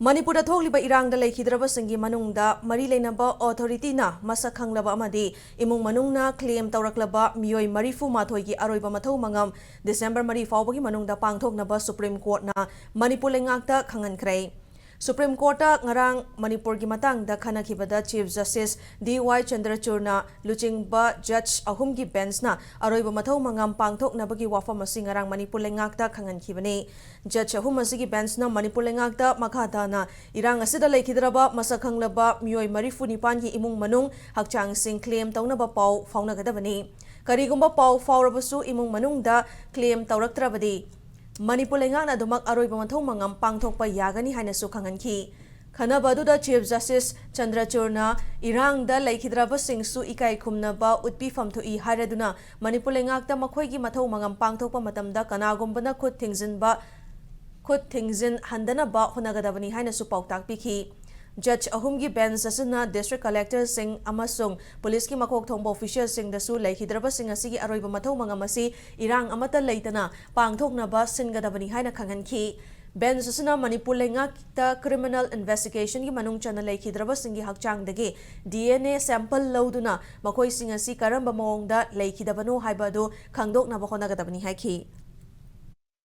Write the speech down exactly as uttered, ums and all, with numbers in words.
ꯃꯅꯤꯄꯨꯔꯗ ꯊꯣꯛꯂꯤꯕ ꯏꯔꯥꯡꯗ ꯂꯩꯈꯤꯗ꯭ꯔꯕꯁꯤꯡꯒꯤ ꯃꯅꯨꯡꯗ ꯃꯔꯤ ꯂꯩꯅꯕ ꯑꯣꯊꯣꯔꯤꯇꯤꯅ ꯃꯁꯛ ꯈꯪꯂꯕ ꯑꯃꯗꯤ ꯏꯃꯨꯡ ꯃꯅꯨꯡꯅ ꯀ꯭ꯂꯦꯝ ꯇꯧꯔꯛꯂꯕ ꯃꯤꯑꯣꯏ ꯃꯔꯤꯐꯨ ꯃꯥꯊꯣꯏꯒꯤ ꯑꯔꯣꯏꯕ ꯃꯊꯧ ꯃꯉꯝ ꯗꯤꯁꯦꯝꯕꯔ ꯃꯔꯤ ꯐꯥꯎꯕꯒꯤ ꯃꯅꯨꯡꯗ ꯄꯥꯡꯊꯣꯛꯅꯕ ꯁꯨꯄ꯭ꯔꯤꯝ ꯀꯣꯔꯠꯅ ꯃꯅꯤꯄꯨꯔ ꯂꯩꯉꯥꯛꯇ ꯈꯪꯍꯟꯈ꯭ꯔꯦ꯫ ꯁꯨꯄ꯭ꯔꯤꯝ ꯀꯣꯔꯠꯇ ꯉꯔꯥꯡ ꯃꯅꯤꯄꯨꯔꯒꯤ ꯃꯇꯥꯡꯗ ꯈꯟꯅꯈꯤꯕꯗ ꯆꯤꯐ ꯖꯁꯇꯤꯁ ꯗꯤ ꯋꯥꯏ ꯆꯟꯗ꯭ꯔꯆꯨꯔꯅ ꯂꯨꯆꯤꯡꯕ ꯖꯖ ꯑꯍꯨꯝꯒꯤ ꯕꯦꯟꯆꯅ ꯑꯔꯣꯏꯕ ꯃꯊꯧ ꯃꯉꯝ ꯄꯥꯡꯊꯣꯛꯅꯕꯒꯤ ꯋꯥꯐꯝ ꯑꯁꯤ ꯉꯔꯥꯡ ꯃꯅꯤꯄꯨꯔ ꯂꯩꯉꯥꯛꯇ ꯈꯪꯍꯟꯈꯤꯕꯅꯤ꯫ ꯖꯖ ꯑꯍꯨꯝ ꯑꯁꯤꯒꯤ ꯕꯦꯟꯆꯅ ꯃꯅꯤꯄꯨꯔ ꯂꯩꯉꯥꯛꯇ ꯃꯈꯥ ꯇꯥꯅ ꯏꯔꯥꯡ ꯑꯁꯤꯗ ꯂꯩꯈꯤꯗ꯭ꯔꯕ ꯃꯁꯛ ꯈꯪꯂꯕ ꯃꯤꯑꯣꯏ ꯃꯔꯤꯐꯨ ꯅꯤꯄꯥꯟꯒꯤ ꯏꯃꯨꯡ ꯃꯅꯨꯡ ꯍꯛꯆꯥꯡꯁꯤꯡ ꯀ꯭ꯂꯦꯝ ꯇꯧꯅꯕ ꯄꯥꯎ ꯐꯥꯎꯅꯒꯗꯕꯅꯤ꯫ ꯀꯔꯤꯒꯨꯝꯕ ꯄꯥꯎ ꯐꯥꯎꯔꯕꯁꯨ ꯏꯃꯨꯡ ꯃꯅꯨꯡꯗ ꯀ꯭ꯂꯦꯝ ꯇꯧꯔꯛꯇ꯭ꯔꯕꯗꯤ ꯃꯅꯤꯄꯨꯔ ꯂꯩꯉꯥꯛꯅ ꯑꯗꯨꯃꯛ ꯑꯔꯣꯏꯕ ꯃꯊꯧ ꯃꯉꯝ ꯄꯥꯡꯊꯣꯛꯄ ꯌꯥꯒꯅꯤ ꯍꯥꯏꯅꯁꯨ ꯈꯪꯍꯟꯈꯤ꯫ ꯈꯟꯅꯕ ꯑꯗꯨꯗ ꯆꯤꯐ ꯖꯁꯇꯤꯁ ꯆꯟꯗ꯭ꯔꯆꯨꯔꯅ ꯏꯔꯥꯡꯗ ꯂꯩꯈꯤꯗ꯭ꯔꯕꯁꯤꯡꯁꯨ ꯏꯀꯥꯏ ꯈꯨꯝꯅꯕ ꯎꯠꯄꯤꯐꯝ ꯊꯣꯛꯏ ꯍꯥꯏꯔꯗꯨꯅ ꯃꯅꯤꯄꯨꯔ ꯂꯩꯉꯥꯛꯇ ꯃꯈꯣꯏꯒꯤ ꯃꯊꯧ ꯃꯉꯝ ꯄꯥꯡꯊꯣꯛꯄ ꯃꯇꯝꯗ ꯀꯅꯥꯒꯨꯝꯕꯅ ꯈꯨꯠ ꯊꯤꯡꯖꯤꯟꯕ, ꯈꯨꯠ ꯊꯤꯡꯖꯤꯟꯍꯟꯗꯅꯕ ꯍꯣꯠꯅꯒꯗꯕꯅꯤ ꯍꯥꯏꯅꯁꯨ ꯄꯥꯎꯇꯥꯛ ꯄꯤꯈꯤ꯫ ꯖꯖ ꯑꯍꯨꯝꯒꯤ ꯕꯦꯟꯆ ꯑꯁꯤꯅ ꯗꯤꯁꯇ꯭ꯔꯤꯛ ꯀꯂꯦꯛꯇꯔꯁꯤꯡ ꯑꯃꯁꯨꯡ ꯄꯨꯂꯤꯁꯀꯤ ꯃꯀꯣꯛ ꯊꯣꯡꯕ ꯑꯣꯐꯤꯁꯤꯌꯦꯜꯁꯤꯡꯗꯁꯨ ꯂꯩꯈꯤꯗ꯭ꯔꯕꯁꯤꯡ ꯑꯁꯤꯒꯤ ꯑꯔꯣꯏꯕ ꯃꯊꯧ ꯃꯉꯝ ꯑꯁꯤ ꯏꯔꯥꯡ ꯑꯃꯠꯇ ꯂꯩꯇꯅ ꯄꯥꯡꯊꯣꯛꯅꯕ ꯁꯤꯟꯒꯗꯕꯅꯤ ꯍꯥꯏꯅ ꯈꯪꯍꯟꯈꯤ꯫ ꯕꯦꯟꯆ ꯑꯁꯤꯅ ꯃꯅꯤꯄꯨꯔ ꯂꯩꯉꯥꯛꯇ ꯀ꯭ꯔꯤꯃꯤꯅꯦꯜ ꯏꯟꯚꯦꯁꯇꯤꯒꯦꯁꯟꯒꯤ ꯃꯅꯨꯡ ꯆꯟꯅ ꯂꯩꯈꯤꯗ꯭ꯔꯕꯁꯤꯡꯒꯤ ꯍꯛꯆꯥꯡꯗꯒꯤ ꯗꯤ ꯑꯦꯟ ꯑꯦ ꯁꯦꯝꯄꯜ ꯂꯧꯗꯨꯅ ꯃꯈꯣꯏꯁꯤꯡ ꯑꯁꯤ ꯀꯔꯝꯕ ꯃꯑꯣꯡꯗ ꯂꯩꯈꯤꯗꯕꯅꯣ ꯍꯥꯏꯕ ꯑꯗꯨ ꯈꯪꯗꯣꯛꯅꯕ ꯍꯣꯠꯅꯒꯗꯕꯅꯤ ꯍꯥꯏꯈꯤ꯫